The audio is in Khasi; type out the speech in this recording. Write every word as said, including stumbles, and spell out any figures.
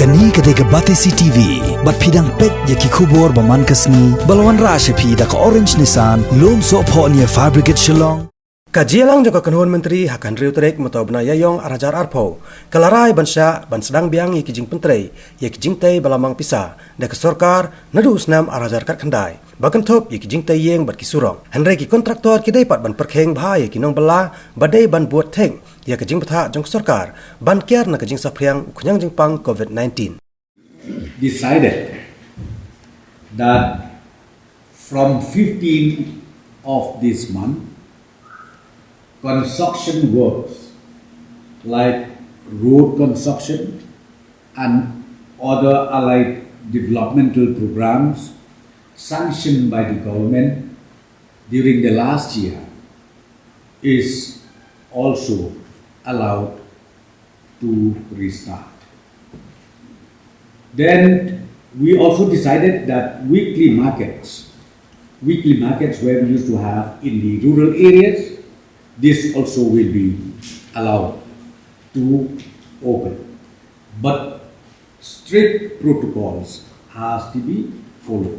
Kane ka dei ka Batesi T V, bad phi dang peit ïa ki khubor ba man ka sngi, ba la wanrah sha phi da ka Orange Nissan, Lumsohphoh near Fire Brigade Shillong. Ka jingïalang jong ka kynhun myntri ha ka hynriew tarik mynta u bnai Ïaïong ar hajar arphew, ka la rai ban shah, ban sdang biang ïa ki jingpyntrei ïa ki jingtei ba la mang pisa da ka sorkar naduh u snem ar hajar khatkhyndai, ba kynthup ïa ki jingtei ïing bad ki surok. Hynrei ki kontraktor ki dei pat ban pyrkhing bha ïa ki nongbylla ba dei ban bud thik ïa ka jingbthah jong ka sorkar ban kiar na ka jingsaphriang u khñiang jingpang COVID nineteen. Decided that from fifteenth of this month, construction works like road construction and other allied developmental programs sanctioned by the government during the last year is also allowed to restart. Then we also decided that weekly markets, weekly markets where we used to have in the rural areas, this also will be allowed to open. But strict protocols has to be followed.